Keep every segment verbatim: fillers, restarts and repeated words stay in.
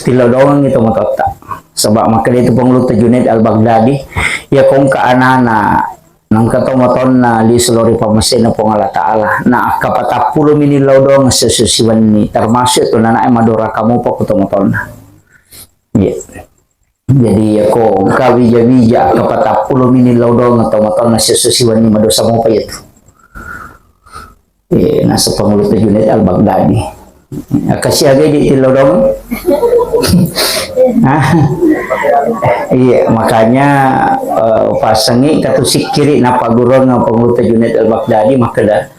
Tillau doangengngi tomatoatta. Saba' makkeda tu Pangulutta Junaid Al-Baghdadi, iya ko engka anana, na engka tomatoanna lisu lao ri pammasena Puang Allah Ta'ala, na akkapatappulo mi nillau doang sesso siwenni, termasuk tu nanae madoraka mopa ku tomatoanna. Iya. Jadi, iya ko engka wija-wija akkapatappulo mi nillau doang tomatoanna sesso siwenni, madosa mopa iya tu. Eh, nasaba Pangulutta Junaid Al-Baghdadi. Akkasiagai di tillau doang. Hah? Iya, makanya, eh, pasengngi katu sikkiri napagguruang Pangulutta Junaid Al-Baghdadi makkeda,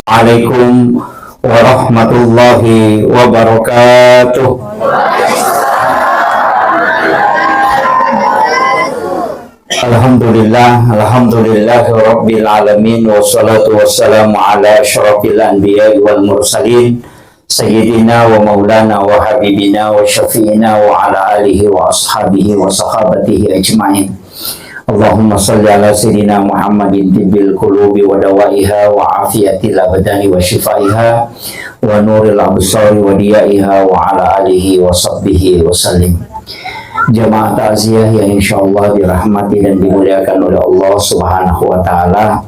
Alaikum warahmatullahi wabarakatuh. Alhamdulillah, alhamdulillahi rabbil alamin, wassalatu wassalamu ala asyrafil anbiya'i wal mursalin, sayyidina wa maulana wa habibina wa syafi'ina wa ala alihi wa ashabihi wa sahabatihi ajma'in. Allahumma salli ala sayyidina Muhammadin tibbil qulubi wa dawaiha wa afiyatil abdani wa shifaiha wa nuril absari wa diyaiha wa ala alihi wa sahbihi wa sallim. Jamaah takziah yang insyaallah dirahmati dan dimuliakan oleh Allah Subhanahu wa Ta'ala,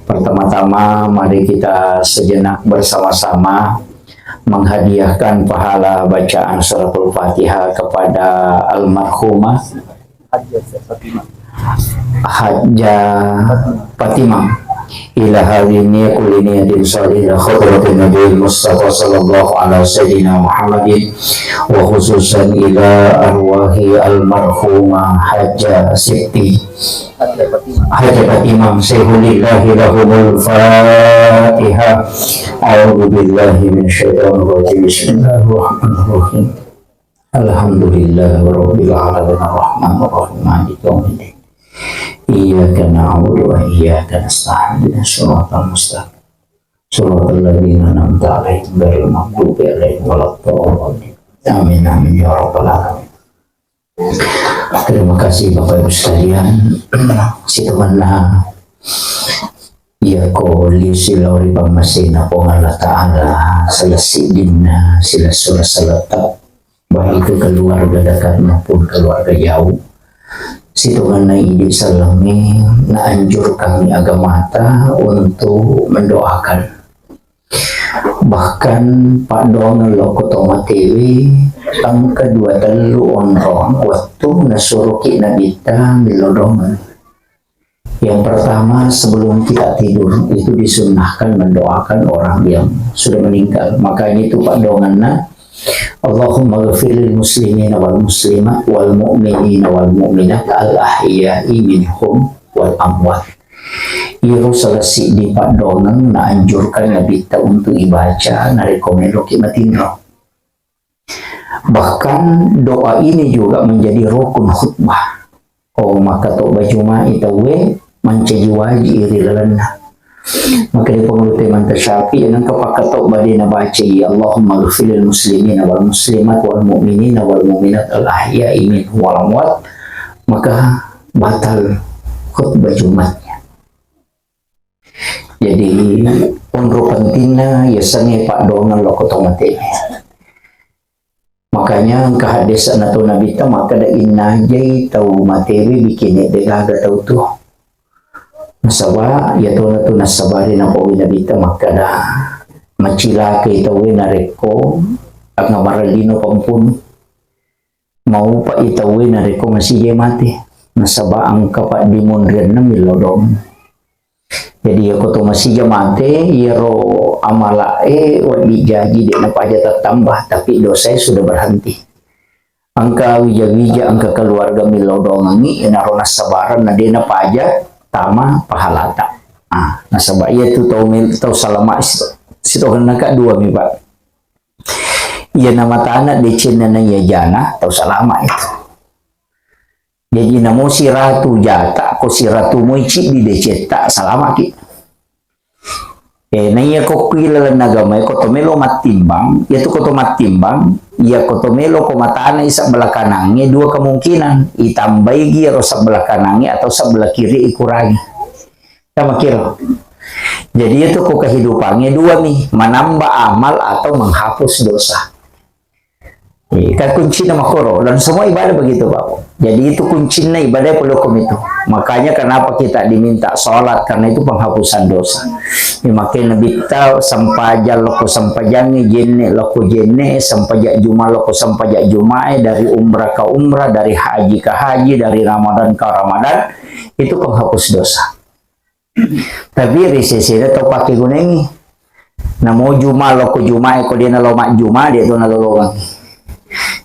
pertama-tama mari kita sejenak bersama-sama menghadiahkan pahala bacaan suratul Fatihah kepada almarhumah Hajjah Fatimah. Ila hadhihi niyya kulli niyyatin shalihah hadratin Nabi Mustafa sallallahu ala sayyidina Muhammadin, wa khususan ila arwahi almarhumah Hajjah Siti Hajjah Fatimah Sayhulillahi lahumul Fatihah. A'udzu billahi minasyaitonir rajim. Bismillahirrahmanirrahim. Alhamdulillahi rabbil alamin, arrahmanir rahim, maliki yaumiddin. Iyyaka na'budu wa iyyaka nasta'in. Ihdinas siratal mustaqim. Siratal ladzina an'amta 'alaihim ghairil maghdubi 'alaihim waladdallin. Amin, amin, ya rabbal alamin. Terima kasih Bapak Ibu sekalian. Sitongenna iya ko lisu lao ri pammasena Puang Allah Ta'ala, sala siddinna silessureng saletta, baik itu keluarga dekat maupun keluarga jauh. Sitongenna idi sellengnge naanjurkangngi agamata untuk mendoakan. Bahkan paddoangeng lokko to matewe, engka dua tellu onrong wettu nasuroki Nabitta millau doangeng. Yang pertama, sebelum kita tidur itu disunnahkan mendoakan orang yang sudah meninggal. Makanya itu paddoangenna, Allahumma ghafir lil muslimina wal muslimat wal mu'minina wal mu'minat al ahya'i minhum wal amwat. Iyaro salah siddi paddoangeng naanjurkan Nabitta untuk ibaca narekko meloki matinro. Bahkan doa ini juga menjadi rukun khutbah. Ko makkatobba Juma'i tauwe mancaji waji ri lalenna. Makkeda Pangulutta Imam Syafi'i, nengka pakkatobba de nabacai Allahumma ghfir lil muslimina wal muslimat wal mu'minina wal mu'minat al ahya'i minhum wal amwat, maka batal khutbah Jumatnya. Jadi, onro pentingna yasengnge paddoangeng lokko to matewe. Makanya engka haddesa'na to Nabitta makkeda, innajai tau matewe bikine degaga tau tuo. Nasaba iyatona tu nassabari napaui Nabitta makkeda, macilakai tauwe narekko angngamareng lino pampunu. Maupai tauwe narekko masijai mate. Nasaba engka paddimonrianna millau doang. Jadi, iyako to masija mate, iyaro amala'e wedding jaji, de' napaja tattambah, tapi dosae sudah berhenti. Engka wija-wija, engka keluarga millau doangengngi, iyanaro nassabareng na de' napaja tama pahalata. Ah, nasaba iyatu tau mil-, tau salama si-, sitokenna ka dua mi, Pak. Iyana matana decenna na iyajana, tau salama itu. Jaji namo siratu jata, ko siratu moi ciddi decetta, salamaki. Eh, na iya ko kui lalenna agama, ko to melo mattimbang, iya tu ko to mattimbang, iya ko to melo ko matana i sebelah kanangnge, dua kemungkinan, itambaigi iyaro sebelah kanangnge atau sebelah kiri ikurangi. Makiro. Jadi itu ko kehidupannya dua mi, menambah amal atau menghapus dosa. Iya, kan kuncinya makoro. Dan semua ibadah begitu, Pak. Jadi itu kuncinya ibadah perlu hukum itu. Makanya kenapa kita diminta sholat, karena itu penghapusan dosa. Iya, makanya Nabi ta sempajang loko sempajangi, jenne loko jenne, sempajang juma loko sempajang juma, dari umrah ke umrah, dari haji ke haji, dari Ramadan ke Ramadan, itu penghapus dosa. Tapi ri sesena tau pake gunangi. Namo juma loko juma e ko dia nalo majjuma, dia tu nalolongang.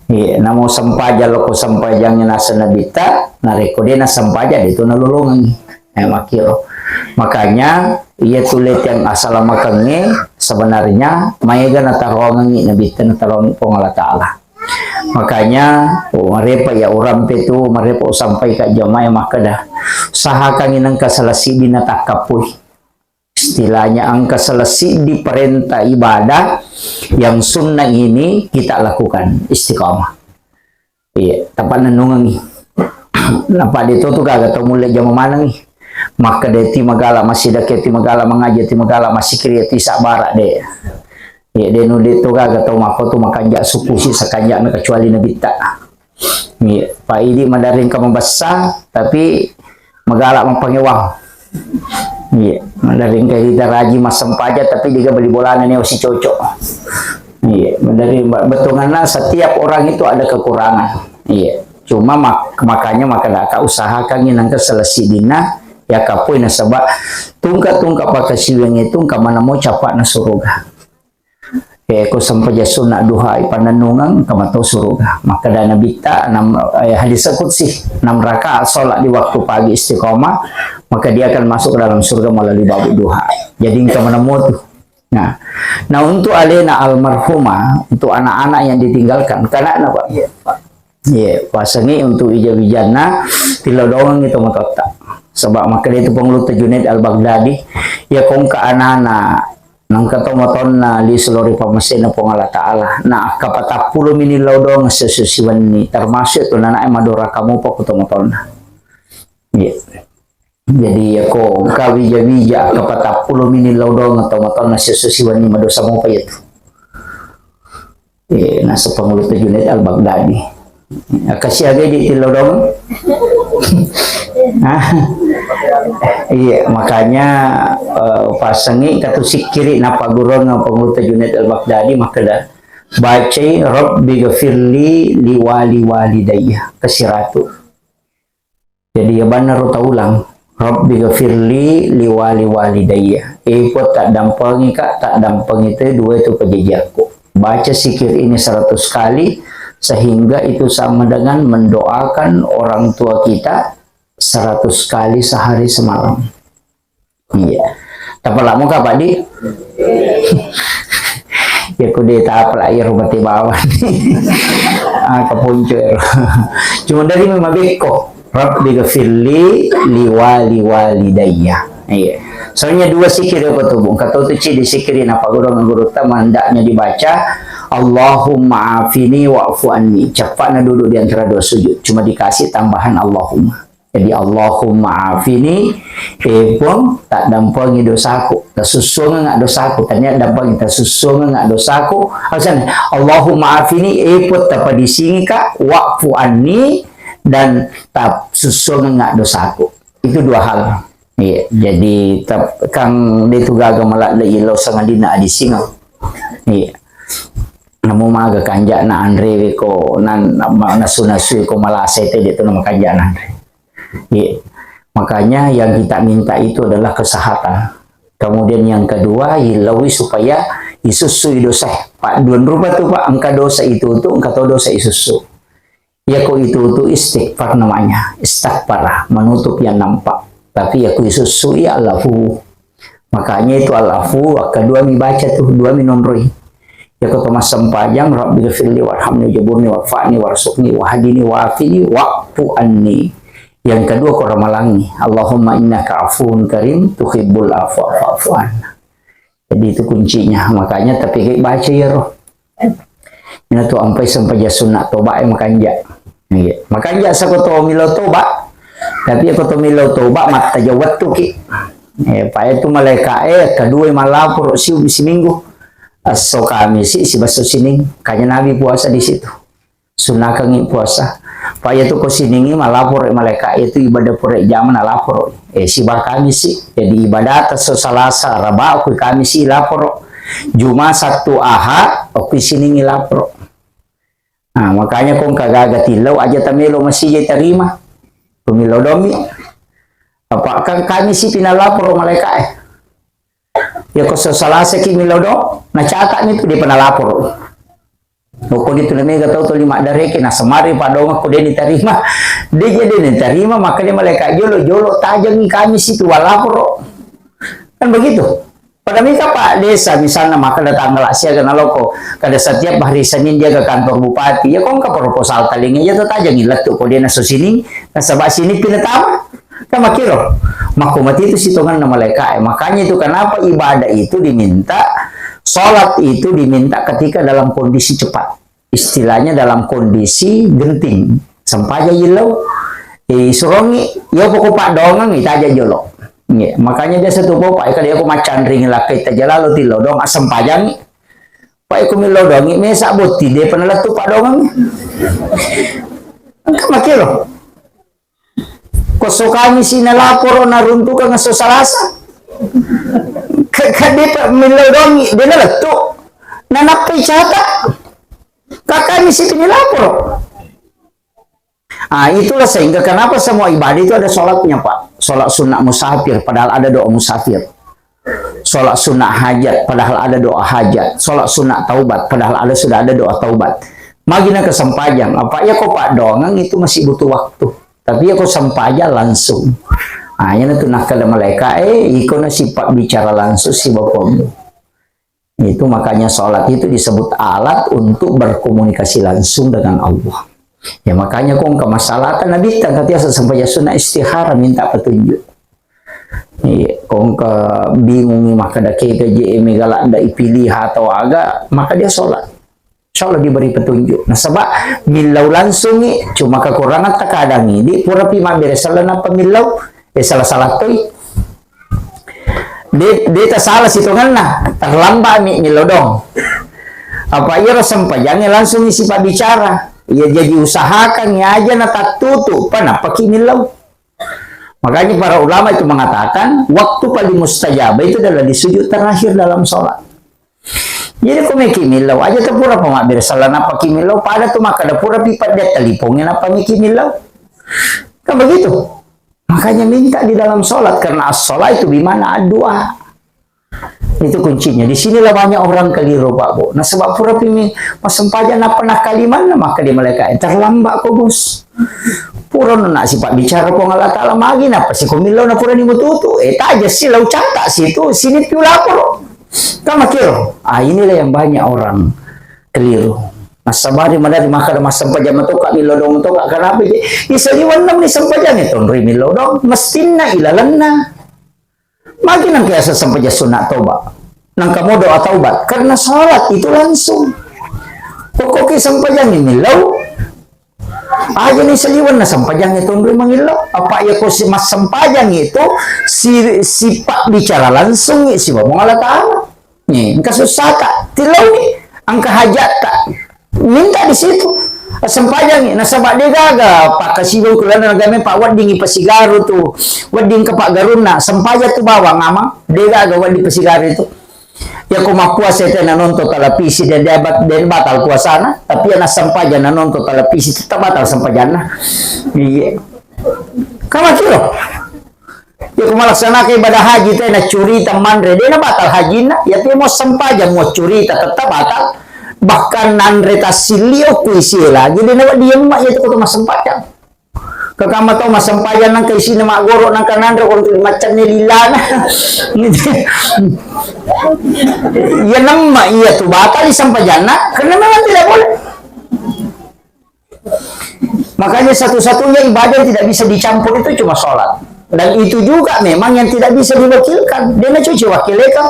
Iya, namo sempajang loko sempajang nasa Nabi ta, narekko dia nasempajang dia tu nalolongang. Eh, makiro. Makanya, iya tu lete yang asal makange sebenarnya maega nataroangi Nabi ta, nataroangi Puang Allah Ta'ala. Makanya, oh, marepa ya urampe tu, marepa usampai ka jamaah makkeda, usahakan inengka salah siddi na takkapui. Istilahnya engka salah siddi perintah ibadah yang sunnah ini kita lakukan, istiqamah. Iya, tapa nennungengi. Napa de tu tu gaga tau mulle jama manengi. Makkeda ti magala masih dake ti magala mangaji ti magala masih kiri ti sabara de. Iya, de nu de tu gaga tau mako tu makanja suku si sakanja na kecuali Nabi ta. Iya, pa idi madareng ka mabessa, tapi magala mapangewang. Iya, madareng ka ita raji massempajang, tapi diga beli bolana ni osi cocok. Iya, madareng ba-, betonganna setiap orang itu ada kekurangan. Iya, cuma mak-, makanya maka daka usahakan nangka selesi dina ya kapui nasaba tungka-tungka pakasiweng itu engka manamo capakna suruga. Eh, ko sempajang sunna duha ipannennungeng, engka mato suruga. Makkeda Nabitta, enam, eh, hadis qudsi, enam rakaat sholat di waktu pagi istiqomah, maka dia akan masuk ke dalam surga melalui babu duha. Jadi, engka manamo tu. Nah, nah, untuk alena almarhumah, untuk anak-anak yang ditinggalkan, kanakna, Pak? Iya, Pak. Iya, pasangi untuk ija-wijanna, tilodongengi tomatoatta. Sebab makkeda itu Pangulutta Junaid Al-Baghdadi, ya kongka anak-anak Nangka to matonna lisu lao ri pammasena Puang Allah Ta'ala. Na akka patappulo mini lao doang sesso siwenni, termasuk tu nanae madoraka mopa ku to matonna. Iya. Jadi, ya ko engka wija-wija akka patappulo mini lao doang to matonna sesso siwenni, madosa mopa iya tu. Eh, naseng Pangulutta Junaid Al-Baghdadi. Akka siaga di tilodong? Hah? Iya, makanya, eh, pasengi katu sikkiri napagurung Pangulutta Junaid Al-Baghdadi makkeda, bacai Rabbi ghafirli liwali walidayya kesiratu. Jadi, ya, banna ro taulang, Rabbi ghafirli liwali walidayya. Eh, Puang, taddampengi ka, taddampengi tu dua itu pajajiakku. Baca zikir ini seratus kali, sehingga itu sama dengan mendoakan orang tua kita seratus kali sehari semalam. Iya. Tapalamo ka, Pak Di? Ya, ku de tapala iyaro mate bawang. Ah, kaponco ero. Cuma dari memang bekko. Rabbi ghafirli liwali walidayya. Iya. Soalnya dua zikir ya, Pak Tubu. Kata tu ci di zikir na Pak Guru, Guru ta, hendaknya dibaca, Allahumma afini wa'fu anni. Cepatnya duduk di antara dua sujud. Cuma dikasih tambahan Allahumma. Jadi, Allahumma afini, eh, Puang, taddampengi dosaku, tasussuangenga dosaku, tania dampengi, tasussuangenga dosaku. Alasanna, Allahumma afini, eh, Puang, tapadisingika, wa'fu anni, dan tasussuangenga dosaku. Itu dua hal. Iya, jadi tap-, kang de tu gaga maladde ilo sangadinna adisingeng. Iya. Namu maga kanja'na anrewe ko nan-, ma-, nasu-nasui ko malasai te de tu nama kanja'na anre. Iya. Makanya yang kita minta itu adalah kesehatan. Kemudian yang kedua, ilaui supaya isussui dosa. Pak, dua rupa tu, Pak, engka dosa itu tu, engka to dosa isussu. Iya ko itu tu istighfar namanya, istighfar, menutup yang nampak. Tapi iya ko isussu, iya al-afu. Makanya itu al-afu, kedua mi baca tu, dua mi nonroi. Iya ko to massempajang, Rabbi ghafirli warhamni wajaburni warfa'ni warzuqni wahdini wa'afini wa'fu anni. Yang kedua ko ramalangi, Allahumma innaka afuwun karim tuhibbul afwa fa'fu anna. Jadi itu kuncinya. Makanya tapi baca iyaro. Ina tu ampai sempajang sunna toba e makanja. Iya. Makanja sako to milo toba. Tapi ko to milo toba mattaja wettu ki. Eh, pa itu malaika, eh, kedua malaporo si, siminggu. Esso Kamisi, sibasso Sining. Kanya Nabi puasa di situ. Sunnakengngi puasa. Pa iyatu ko Siningngi malaporo malaika, iyatu ibadah pura jama nalaporo. Eh, siba Kamisi. Jadi ibadah esso Salasa, Raba, ku Kamisi laporo. Juma, Sabtu, Aha, okku Siningngi laporo. Nah, makanya ko engka gaga tillau, aja tamelo masija tarima. Pemillau domi. Apa kan Kamisi pinalaporo malaika, eh. Ya ko Salasa ki millau do, nacata mi tu dia pernah laporo. Pokoknya tu mega tau tu lima dareke, na semari padonga ko dia ditarima. Dia jadi ditarima, maka dia malaika jolo, jolo tajangi Kamisi tu walaporo. Kan begitu. Pada mika Pak Desa misalnya, maka datang ngelak siaga naloko. Kada setiap hari Senin dia ke kantor bupati. Ya kongka proposal talinga, ya tatajangi lettu ko dia naso Sining, nasaba Sining pinatama. Kan makiro. Makko mati itu sitonganna malaika. Makanya itu kenapa ibadah itu diminta, sholat itu diminta ketika dalam kondisi cepat. Istilahnya dalam kondisi genting. Sempajang illau. Eh, surongi, ya pokok Pak dongang, itaja jolo. Nggih, makanya biasa tu Bapak, kada aku macanring lakkai taja lalo tillau dong, asempajang. Pak aku millau dongi, mesa botti, dia pernah lettu Pak dongang. Engka makiro. Koso Kamisi nalaporo naruntukang esso Salasa. Ke-, kade pa millau dongi, de nalettu. Nanappai cata. Ka Kamisi tu nilaporo. Ah, itulah sehingga kenapa semua ibadah itu ada sholatnya, Pak. Sholat sunnah musafir, padahal ada doa musafir. Sholat sunnah hajat, padahal ada doa hajat. Sholat sunnah taubat, padahal ada, sudah ada doa taubat. Magi na kesempajang, apa ya ko Pak dongang itu masih butuh waktu. Tapi ya ko sempajang langsung. Ah, ya na tu nakkeda malaika, eh, iko na sifat bicara langsung si Bapakmu. Itu makanya sholat itu disebut alat untuk berkomunikasi langsung dengan Allah. Ya makanya ko engka masalah kan Nabi tangkatiasa sempajang sunnah istihara minta petunjuk. Iya, ko engka bingungi maka dake gaje mega ladda ipilih atau aga, maka dia sholat. Insya Allah diberi petunjuk. Nasaba millau langsungi, cuma kekurangan terkadang ini pura pi mabbere sala nappa millau, eh, salah-salah toi. De, de ta salah sitonganna, terlambat mi millau dong. Apa iyaro sempajangnge langsung isi pabbicara. Ya jadi usahakan ya aja na tattutu, pa nappaki millau. Makanya para ulama itu mengatakan, waktu paling mustajab itu adalah di sujud terakhir dalam sholat. Jadi, ko meki millau, aja tu pura pemabbere sala nappa ki millau, pada tu makkada pura pi padde telipongi nappa meki millau. Kan begitu. Makanya minta di dalam sholat, karena as-sholat itu bimana doa. Itu kuncinya. Di sinilah banyak orang keliru, Pak Bu. Nah, sebab pura pimi massempajang nappa nakkalimanna, maka di malaikat, "Eh, terlambat ko, Bos. Pura nak sifat bicara Puang Allah Ta'ala magi, nappa siko millau na pura ni mututu. Eh, taja si lau catat situ, sini piu lapor." Kan makiro. Ah, inilah yang banyak orang keliru. Nassabari madari makkada massempajang matoka, millau dong toka. Kenapa je? Isaliweng ni sempajang itu, nri millau dong. Mestinna ilalenna. Magi nangka yaseng sempajang sunat taubat. Nangka mo doa taubat. Karena salat itu langsung. Pokoknya sempajang ini lau. Aja ni saliweng na sempajang itu nri mangillau. Apa ya ko si mas sempajang itu si, sifat bicara langsung si Puang Allah Ta'ala. Nih, engka susah tak? Tilau nih, engka hajat tak? Minta di situ. Sempajangngi, nasaba de gaga pakkasiweng kulana nagame pa weddingi pasigaru tu. Wedding ke paggarunna, sempaja tu bawang amang, de gaga wedding pasigaru itu. Ya ko mappuasa itu na nonton televisi dan dia bat-, dan batal puasana, tapi ya nasempajang na nonton televisi tetap batal sempajanna. Iya. Kamu kira? Ya, ko malaksanakan ibadah haji te na curita manre, de na batal hajinna. Ya, te mo sempajang mo curita tetap batal. Bahkan nanre tassillio ku isi lagi, de na wedding yemma, ya, tu ko to massempajang. Kekama to massempajang nangka isina maggoro nangka nanre ko tu macamne lilana. Ya, nemma iya tu batal sempajanna, karena memang tidak boleh. Makanya satu-satunya ibadah yang tidak bisa dicampur itu cuma sholat. Dan itu juga memang yang tidak bisa diwakilkan. Dia na cuci wakil eka.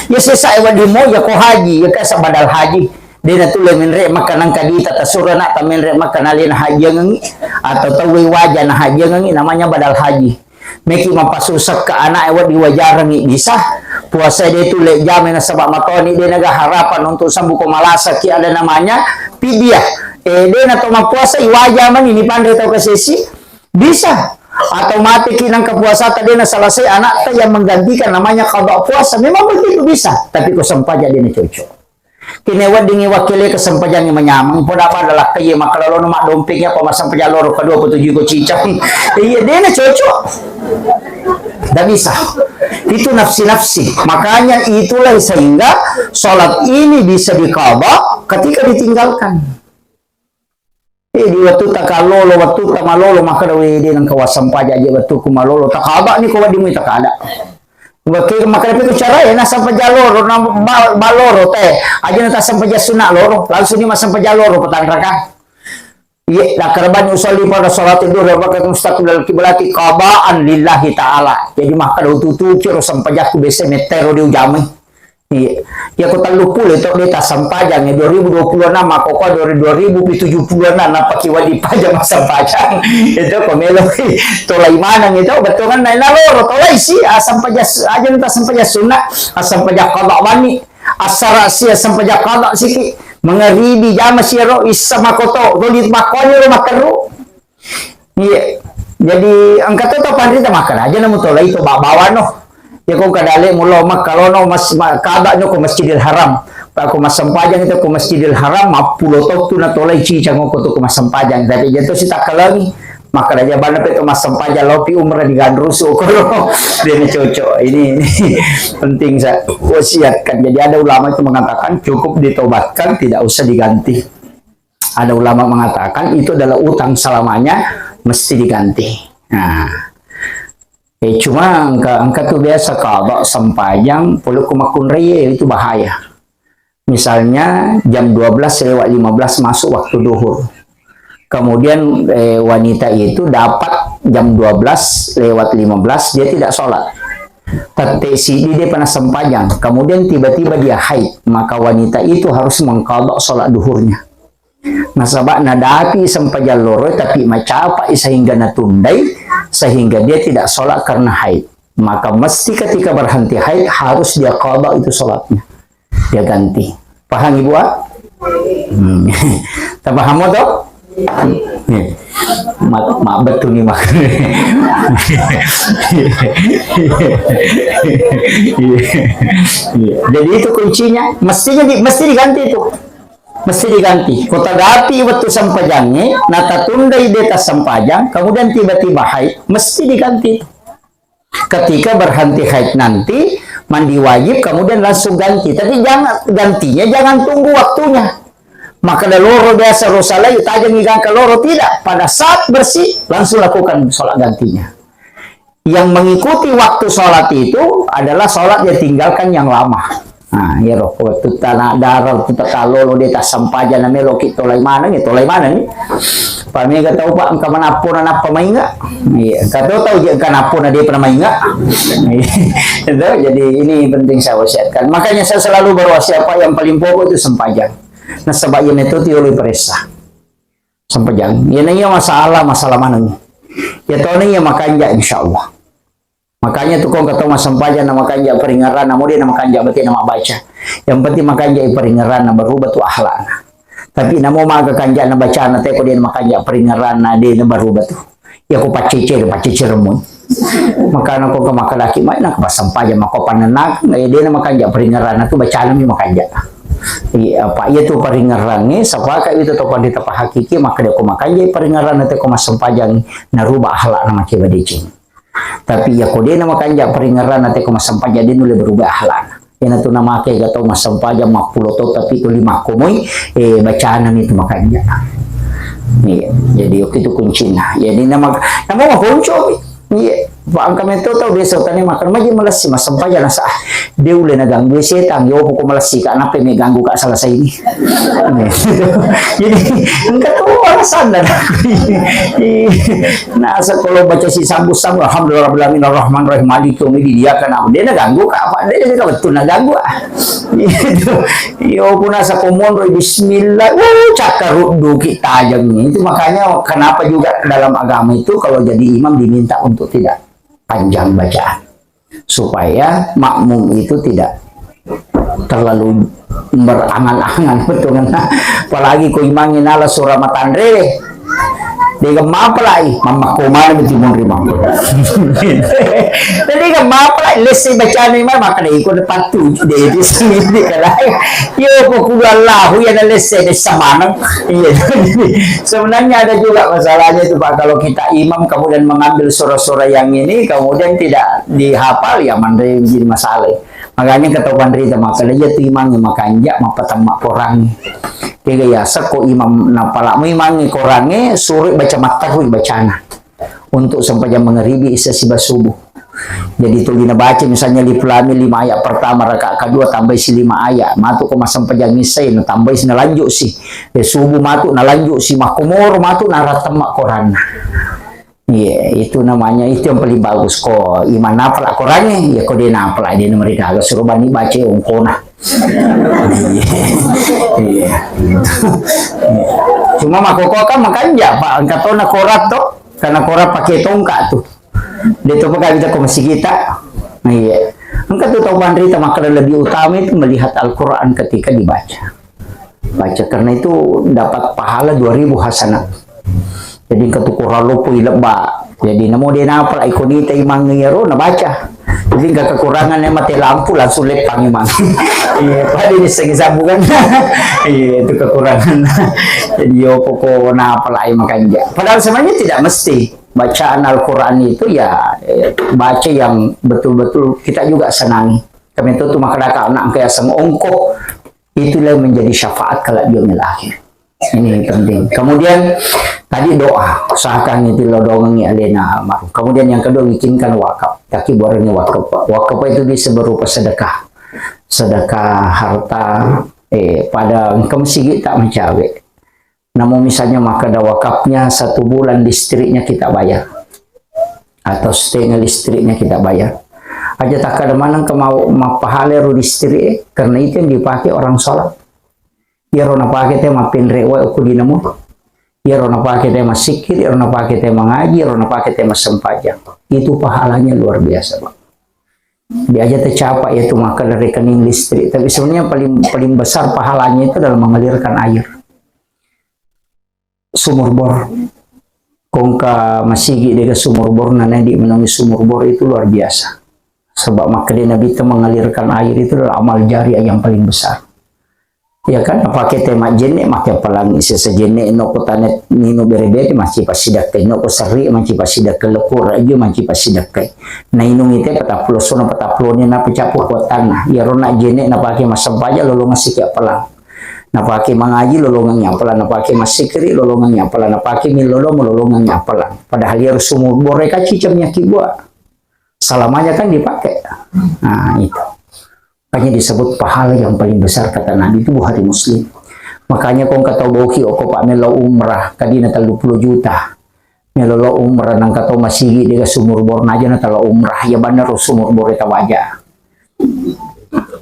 Ya sesa ewa dimo, ya ko haji, ya kasa badal haji. Dia na tule menre makan angka dita tasura nak ta menre makan alena haji ngengi. Atau tahu wajah na haji ngengi, namanya badal haji. Meki mappasusa ke anak e, wedding wajarengngi, bisa. Puasa de tu le jame nasaba matoni, de naga harapan untuk sembuh ko malasa ki, ada namanya fidyah. Eh, de na to mappuasa, iwaja mani ni panre tau kasesi. Bisa. Atau mati ki nang kepuasa ta de na selesai anak ta yang menggantikan, namanya qada puasa. Memang begitu bisa. Tapi ko sempaja de na cocok. Kene weddingngi wakkele ke sempajangnge manyameng, poda pada lakkaie makkalalono maddompeng, apa massempajang loro kedua petuju ko cicang. Iya, dena cocok. Tidak bisa. Itu nafsi-nafsi. Makanya itulah sehingga sholat ini bisa diqadha ketika ditinggalkan. Eh, di wattu takalolo, wattu tamalolo, makkeda, "Wede, nengka wassempaja je wattuku malolo." Takaba ni ko wedding mui takada. Wake makkeda pe ku cara e, nassempaja loro, na ba-, baloro te. Aja na tassempaja sunna loro, langsung ni massempaja loro petanraka. Iya, nakkarabani usalli pada salati duhur, wa mustaqbilal kiblati qadaan lillahi ta'ala. Jadi makkeda ututuki ro sempajakku bese mettero di ujamai. Iya. Iya, ko tellu puluh to de tassempajangngi, dua ribu dua puluh enam, makkokkoe dua ribu, dua ribu tujuh puluh enam, nappa ki wadi paja massempajang. Itu ko melo tolai maneng itu, betul kan? Nah, naloro tolai si, assempaja, aja na tassempaja sunna, assempaja qada bani, assara si, assempaja qada siki, mengeribi jama si ro, issa makoto, doli makkoni ro makkeru. Iya. Jadi, engka to tau panrita makkeda, aja na mutolai to ba-, bawano. Ya, ko engka dale mulo makkalono mas-, ma-, kaba no ko Masjidil Haram. Pa ko massempajang itu ko Masjidil Haram, mappulo tau tu natolai cicang ko tu ko massempajang. Tapi aja to sitakkalangi. Makkeda aja bana pe to massempajang lopi umrah di Gandrusu ko. Dia ni cocok. Ini, ini penting saya wasiatkan. Jadi ada ulama itu mengatakan cukup ditobatkan, tidak usah diganti. Ada ulama mengatakan itu adalah utang selamanya, mesti diganti. Nah, eh, cuma engka, engka tu biasa qada sempajang pole ku makkunrai, itu bahaya. Misalnya jam dua belas lewat lima belas masuk waktu duhur. Kemudian, eh, wanita itu dapat jam dua belas lewat lima belas, dia tidak sholat. Tette sidi dia pernah sempajang. Kemudian tiba-tiba dia haid. Maka wanita itu harus mengqadha sholat duhurnya. Nasaba nadapi sempajang loro, tapi macapai sehingga natundai, sehingga dia tidak sholat karena haid. Maka mesti ketika berhenti haid harus dia qadha itu sholatnya. Dia ganti. Paham Ibu, ah? Hmm. Tapaham to? Nih. Ma-, ma-, betul nih, Mak. Iya. Iya. Jadi itu kuncinya, mestinya di-, mesti diganti itu. Mesti diganti. Ko tadapi wettu sempajangnge, natatundai de tassempajang, kemudian tiba-tiba haid, mesti diganti. Ketika berhenti haid nanti, mandi wajib, kemudian langsung ganti. Tapi jangan, gantinya jangan tunggu waktunya. Makkeda loro biasa ro salai, tajengi gangka loro, tidak. Pada saat bersih, langsung lakukan sholat gantinya. Yang mengikuti waktu sholat itu adalah sholat yang tinggalkan yang lama. Nah, iyaro, wettu tana dara, wettu takalolo, de tassempajang, na meloki tolai maneng, ya tolai maneng. Pamega tau, Pak, engka manappo na nappa mainga. Iya, engka to tau je engka nappo na de pernah mainga. Itu, jadi ini penting saya wasiatkan. Makanya saya selalu berwasiat, Pak, yang paling pokok itu sempajang. Nasaba iya metto tiolo paressa. Sempajang. Iya na iya masalah, masalah maneng. Ya tona iya makanja, insyaallah. Makanya tu ko engka tau massempajang na makanja paringerranna, mo de na makanja bate na mabbaca. Yang penting makanja i paringerranna, berubah tu akhlakna. Tapi namo maga kanjana bacana te ko de na makanja paringerranna, de na berubah tu. Ya ko paccecere, paccecere mo. Makana ko engka makkedaki mai na ko massempajang mako pannennakeng, eh, de na makanja paringerranna tu bacana mi makanja. Iya, apa iya tu paringerrangnge, sapaka itu to pandita pahakiki, maka de ko makanja paringerranna te ko massempajang, narubah akhlakna make badeceng. Tapi iya ko de na makanja paringerranna te ko massempajang, de nulle berubah akhlakna. Iyana tu namake ga tau massempajang mappulo tau tapi ko lima komoi, eh, bacana mi tu makanja. Iya, jadi oke tu kuncina. Jadi nama, nama makonco mi. Iya, pa engka metto tau biasa tane makan maji malessi massempajang nasa, ah, de ulle na ganggu setang, yo poko malessi ka, nape me ganggu ka selesai ini. Jadi, engka tu alasanna. Nasa kalau baca si sambu-sambu, alhamdulillah rabbil alamin, arrahmanir rahim, maliki yaumiddin, iyyaka na'budu. De na ganggu ka, apa? De na betul na ganggu, ah. Itu. Yo, puna sa komonro, bismillah, uh, cakkaruddu ki tajam ini. Itu makanya kenapa juga dalam agama itu kalau jadi imam diminta untuk tidak panjang bacaan. Supaya makmum itu tidak terlalu berangan-angan, betul kan? Apalagi ko imangnge nala surah matanre, de' ga mapalai, mammakko mana meti munri mamma. Jadi ga mapalai, lesse bacana imang, maka de' iko de' pattu, de' di sini, de' kalai. Yo, ko kudu Allahu, ya na lesse, de' samaneng. Iya. Sebenarnya ada juga masalahnya itu, Pak. Kalau kita imam kemudian mengambil surah-surah yang ini, kemudian tidak dihafal, ya manre jadi masalah. Makanya kata Panrita, maka iya tu imang makanja, mapatemma Korangnge. Kega ya, sekko imam napalakmu imangnge Korangnge, suro baca matterru bacana. Untuk sempajang mangaribi, isa siba subuh. Jadi tuli nabaca misalnya Alif Lam Mim lima ayat pertama, rakaat kedua tambahi si lima ayat. Matu ko massempajang isai, natambahi si, nalanjut si. Ya, subuh matu nalanjut si, makkomoro matu naratemma Koranna. Iya, itu namanya, itu yang paling bagus. Ko imang napala Korangnge, ya ko de' napala, de' namarigaga, suro bani baca ongkona. Iya. Iya. Cuma makkokkoe kan makanja, Pak, engka tona Korang to, karena Korang pakai tongkat tu. De' to pegawai kita ko masigita. Nah, iya. Engka tu tau Panrita makkeda lebih utama itu melihat Al-Quran ketika dibaca. Baca, karena itu dapat pahala dua ribu hasanat. Jadi engka tu Korang loppo i lebba. Jadi namo de' napala iko nita imang iyaro nabaca. Jadi engka kekurangan, ya mati lampu langsung leppang imang. Iya, pada ini segi sabu kan. Iya, itu kekurangan. Jadi yo pokok napalai makanja. Padahal sebenarnya tidak mesti bacaan Al-Quran itu ya, eh, baca yang betul-betul kita juga senangi. Kami itu tuh maka anak kayak sengongko, itulah yang menjadi syafaat kalau di yaumil akhir. Ini penting. Kemudian tadi doa, usahakan itu lo doangi alena almarhum. Kemudian yang kedua, bikinkan wakaf. Taki buarangi wakaf. Wakaf itu bisa berupa sedekah. Sedekah harta, eh, pada engka masigi tak mencawe. Namun misalnya makkeda wakafnya satu bulan listriknya kita bayar. Atau setengah listriknya kita bayar. Aja takkeda maneng ke mau mappahala ro listrik, eh, karena itu yang dipakai orang sholat. Iyaro napake te mappenre wae okko dinamo. Iyaro napake te massikkiri, iyaro napake te mangaji, iyaro napake te massempajang. Itu pahalanya luar biasa, Pak. Diaja tercapai itu maka dari rekening listrik. Tapi sebenarnya paling, paling besar pahalanya itu dalam mengalirkan air. Sumur bor. Kongka masigi dega sumur bor, nanai di menongi sumur bor itu luar biasa. Sebab makkeda Nabi itu mengalirkan air itu adalah amal jariah yang paling besar. Ya kan, napake te majjenne, make pelangi sesa jenne, no ko tane nino bere-bere, manci pasidakkai, no ko serri, manci pasidakkai, lekko raju, manci pasidakkai. Na inung ite patappulo sono, patappulo ni na pecapu kuatanna. Iyaro na jenne napake massempajang, lolongang siki appelang. Napake mangaji, lolongang appelang. Napake massikiri, lolongang appelang. Napake millodomo, lolongang appelang. Padahal iyaro sumur bore kacicam nyaki bua. Selamanya kan dipakai. Nah, itu. Makanya disebut pahala yang paling besar, kata Nabi itu, Bukhari Muslim. Makanya kong kata boki oko pak melo umrah, kadina tellu puluh juta. Melo lo umrah nang kata masigi dega sumur bor, naja na telo umrah, ya bener sumur bor tawaja.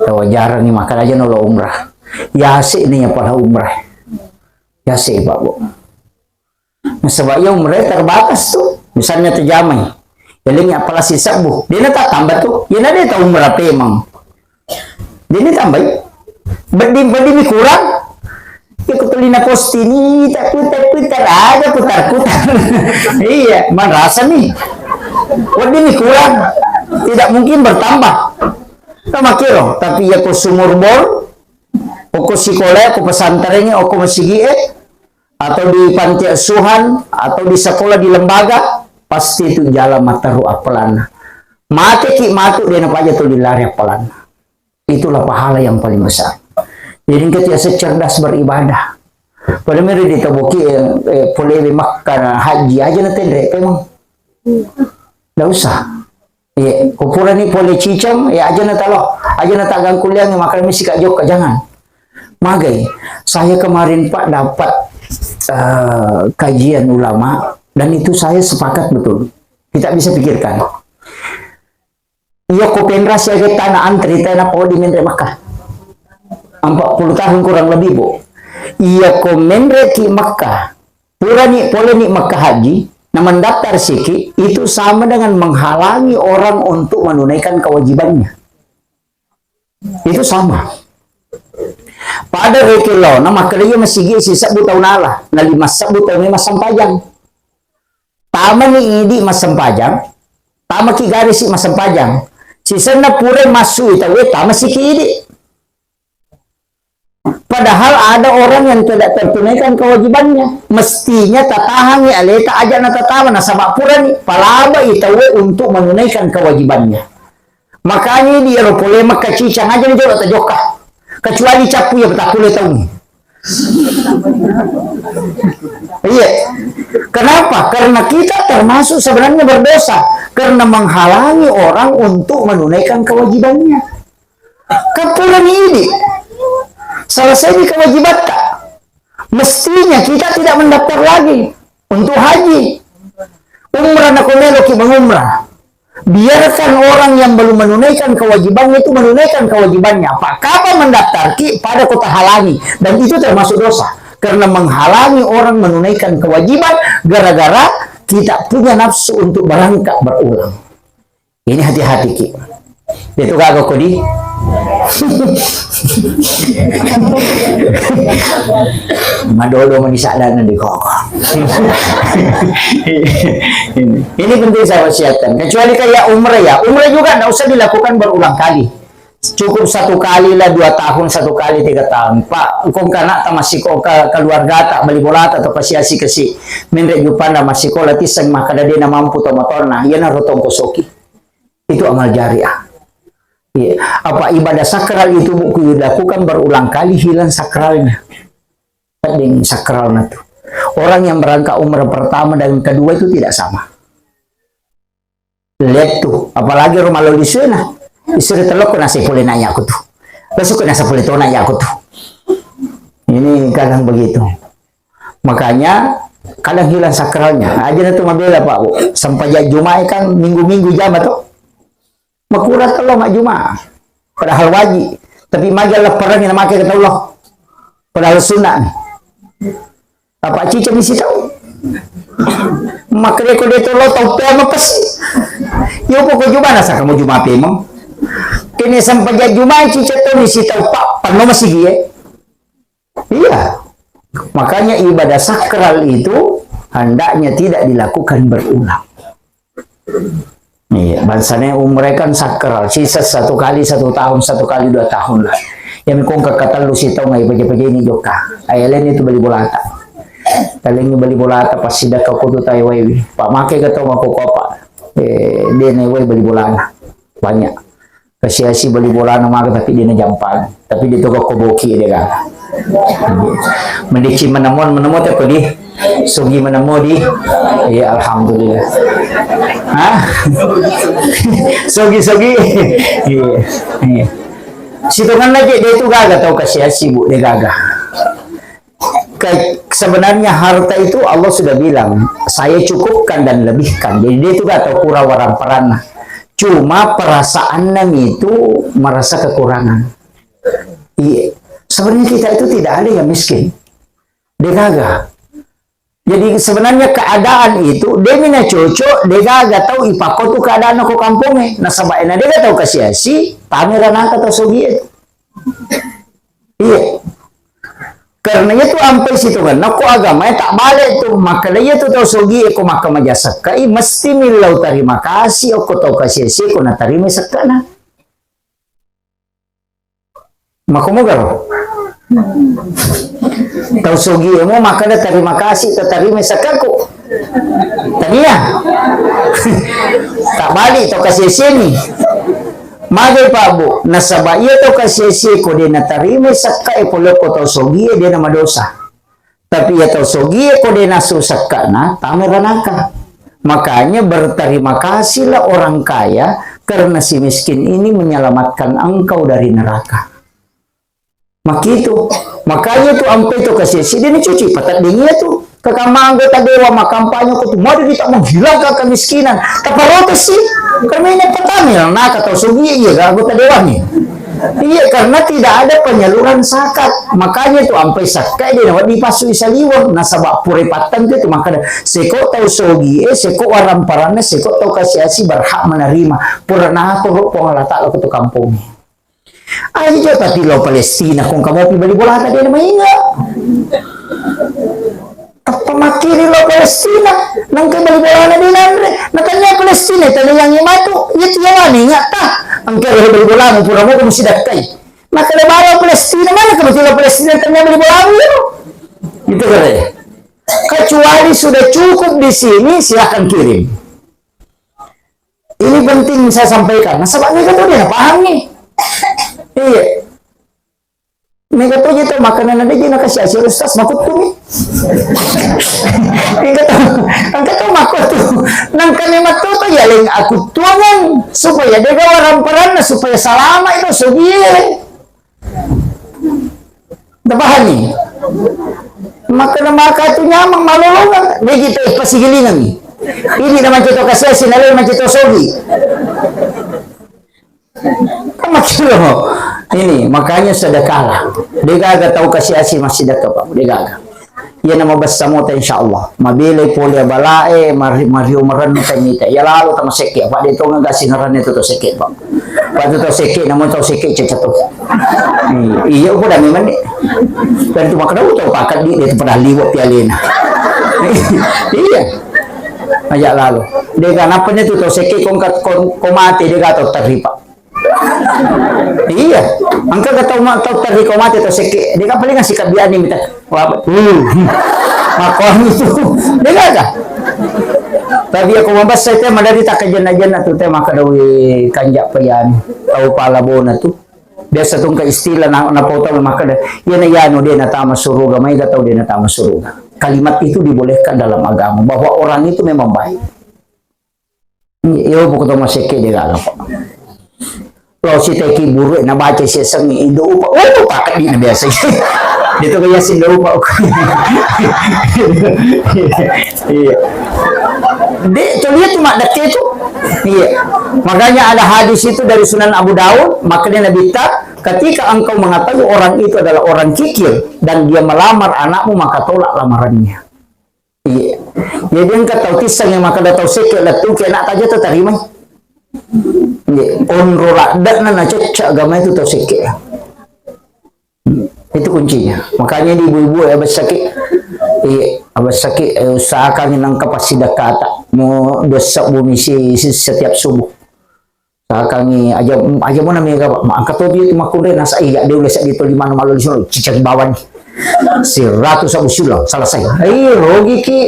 Tawajarang ni makan aja nolo umrah. Ya asik ni ya pala umrah. Ya asik, Pak, Bu. Nasaba iya umrah terbatas tu. Misalnya tu jamai. Elengi apala sisebbu. Dena ta tambah tu. Iyana de ta umrah pemang. Dena tambai. Bedding, bedding mi kurang. Ya kutulina posting ni, tak putar-putar aja, putar-putar. Iya, man rasa ni. Wedding mi kurang. Tidak mungkin bertambah. Sama kiro, tapi ya ko sumur bor, oko sikola, oko pesantren, oko masigi, eh, atau di panti asuhan, atau di sekolah, di lembaga, pasti itu jalan matteru appalanna. Mateki matu dena paja tu dilari appalanna. Itulah pahala yang paling besar. Jadi engka tiasa cerdas beribadah. Pada meri ditaboki, eh, eh, polewe Makkah haji aja na tenre pemang. Ndak usah. Iya, kupurani pole ciceng, ya aja na talo, aja na tagang kuliah, maka mesti kak jokka, jangan. Magai, saya kemarin, Pak, dapat, eh, kajian ulama, dan itu saya sepakat betul. Kita bisa pikirkan. Iya, ko penrasi aja tanah antri, tanah podi menre Makkah. Empat puluh tahun kurang lebih, Bu. Iya, ko menre ki Makkah. Purani poleni Makkah haji, Nah, mendaftar siki itu sama dengan menghalangi orang untuk menunaikan kewajibannya. Itu sama. Pada rekeng laona, makkeda iya masigi sisebbu taung nala, na lima sebbu taung massempajang. Tamani idi massempajang, tamaki garisi massempajang. Sisenna pura massu i tauwe, tamasiki idi. Padahal ada orang yang tidak tertunaikan kewajibannya. Mestinya tatahangi aleta aja natatama, nasaba purani palabai tauwe untuk menunaikan kewajibannya. Makanya idi ero pole makkacicang aja ni jolo tajokka. Kecuali cappu ya petakkulle taung. Iya. Kenapa? Karena kita termasuk sebenarnya berdosa karena menghalangi orang untuk menunaikan kewajibannya. Kan purani idi. Selesai di kewajibatta. Mestinya kita tidak mendaftar lagi untuk haji. Umrah nako meloki mengumrah. Biarkan orang yang belum menunaikan kewajibannya itu menunaikan kewajibannya. Apa kapan mendaftarki pada kota halangi dan itu termasuk dosa karena menghalangi orang menunaikan kewajiban gara-gara kita punya nafsu untuk berangkat berulang. Ini hati-hati ki. Itu gaga kodi. Madodo mani sadana di koko. Ini, ini penting saya wasiatkan. Kecuali kayak umrah ya, umrah juga nggak usah dilakukan berulang kali. Cukup satu kali lah, dua tahun satu kali, tiga tahun. Pak, kong kana ta masiko ke keluarga ta beli bola ta atau kasiasi kesi. Menre jupana masiko latih sang maka dade na mampu to matonna. Iya na rotong kosoki. Itu amal jariah. Iya. Apa ibadah sakral itu buku dilakukan berulang kali, hilang sakralnya. Penting sakralnya tuh. Orang yang berangkat umrah pertama dan kedua itu tidak sama. Lihat tuh, apalagi rumah lo di sana. Istri telok kena sepuluh nanya aku tuh. Besok kena sepuluh tona ya aku tuh. Ini kadang begitu. Makanya kadang hilang sakralnya. Aja na tu mabela, Pak, Bu. Sempajang Jumat kan minggu-minggu jama tuh. Makura tello majjuma. Padahal wajib. Tapi magi lapparangi na make ke tello. Padahal sunnah. Apa cica misi tau. Makanya ko de tello tau pea mapesi. Yo poko juma na saka mo juma pemang. Kene sempajang Jumat cica tau misi tau, Pak, penno masigi e. Iya. Makanya ibadah sakral itu hendaknya tidak dilakukan berulang. Iya, bangsana umrah kan sakral, sisa satu kali satu tahun, satu kali dua tahun lah. Yang kong kekatellu sitaung ai paja-paja ini jokka. Ai lain itu bali bolata. Kalian bali bolata pasti dah kau kutu tai wai. Pak make ketau aku kopa. Eh, dia naik wai bali bolana. Banyak. Kasiasi bali bolana maka tapi dia najampang. Tapi dia toko koboki dia kan. Mendeci menemuan, menemuan tak pedih. Sogi menemuan di. Iya, alhamdulillah. Hah? Sogi, sogi. Iya. Iya. Sitongan lagi dia itu gaga tau kasiasi, Bu, dia gaga. Ke-, sebenarnya harta itu Allah sudah bilang, "Saya cukupkan dan lebihkan." Jadi dia itu gak tahu kurang orang peranna. Cuma perasaannya itu merasa kekurangan. Iya. Sebenarnya kita itu tidak ada yang miskin. Degaga. Jadi sebenarnya keadaan itu, de mina cocok, degaga tahu ipako tu keadaan ko kampungnya. Nasaba ena dega tahu kasiasi, tamera nangka tahu sogi itu. Iya. Karena itu ampai situ kan, nako agama tak balik tu, maka iya tu tau sogi ko maka maja sekkai, mesti millau terima kasih, ko tau kasih ko na terima sekkana. Maka moga lo. Tau sogi mo maka da terima kasih, tau terima sekkaku. Tania. Tak balik tau kasih sini. Magai Pak Bu, nasaba iya tau kasih ko de na terima sekka e poloko tau sogi de na madosa. Tapi iya tau sogi ko de na su sekkana, tama ranaka. Makanya berterima kasihlah orang kaya karena si miskin ini menyelamatkan engkau dari neraka. Makitu. Makanya tu ampe tu kasi sidi ni cuci patedding iya tu. Kekama anggota dewan makampanye ko tu madu kita menghilangkan kemiskinan. Taparotes sih. Karena ini petani naka tau sogi iya ga anggota dewan ni. Iya, karena tidak ada penyaluran zakat. Makanya tu ampai zakat dia dapat dipasui saliweng. Nasaba pura pattentu tu makkeda, seko tau sogi, eh, seko waramparanna, seko tau kasiasi berhak menerima. Pura nato Puang Allah Ta'ala ke tu kampung. Aja tapi lo Palestina, kong kamu pi bali bolana dia mainga. Tappa makkiri lo Palestina, nangka bali bolana de nanre. Natanya Palestina, tanya yang matu, iya tiawane ngata. Engka lo bali bolamu pura mo kamu sidakkai. Maka le bala Palestina, mana kamu tilo Palestina tanya bali bolamu? Gitu kare. Kecuali sudah cukup di sini, silakan kirim. Ini penting saya sampaikan. Nasaba mega to de napahang ni. Iya. Mega to je to makanan ada je nakasi hasil ustaz makuttu ni. Mega to, mega to makuttu. Nangka ni matu to ya leng aku tuangan supaya de gawa ramparanna supaya salama itu sugie. Tapahani? Makkeda maka tu nyameng malolongeng, de kita pasigilingengngi. Ini na mancaji to kasiasi, nalai mancaji to sogi. Kan makkiro. Ini, makanya sedekahlah. Degaga tau kasiasi massidekka, Pak. Degaga. Iyana mabessa mota, insyaallah. Mabelai pole balae, mari-, mario marennu kan mita. Iya lalo tama sekke, Pak, de tongeng gasingeranna tu to sekke, Pak. Pak tu to sekke, namo to sekke cecet to. Hmm, iya, uku dami mani. Dan tu makkeda to pakat di, de tu pada liwat pialena. Iya. Aja lalo. Dega napanya tu to sekke kong kat-, kong, kong mati dega to terri, Pak. Iya, engka ga tau ma-, tau terri ko mate tau sekke, de ga paling sikabbiani mita. Wah, uh, makkuani tu. De gaga. Tapi aku mabessa te madari tak kajenna-jenna tu te maka dawi kanja payani. Tau pala bona tu. Biasa tu engka istilah na, na potong maka da, iya na yanu de na tama suruga, mai ga tau de na tama suruga. Kalimat itu dibolehkan dalam agama bahwa orang itu memang baik. Iyo, pokok to masekke de gaga, Pak. Lao siteki buru na baca seseng indo upa. Oh, paket di na biasa. Itu kaya sindo upa. Iya. De, to lihat tu mak dekke tu. Iya. Makanya ada hadis itu dari Sunan Abu Daud, makanya Nabi ta, ketika engkau mengetahui orang itu adalah orang kikir dan dia melamar anakmu, maka tolak lamarannya. Iya. Jadi engka tau tisseng yang makkeda tau sekke lettu ke anak taja tatarimai. Iya. Onro ladde'na na cocok agama itu tau sekke. Itu kuncinya. Makanya di ibu-ibu ya besaki. Iya, besaki, eh, usahakan nangka pasti dekata. Mau dosa bumi si, si setiap subuh. Sakangi aja, aja mona mega, Pak. Ma-, angka topi itu makkunrai nasa, iya, de ulesa di toli manu malu di solo, cicak bawani. Siratu sabu silo, selesai. Iya, rogi ki.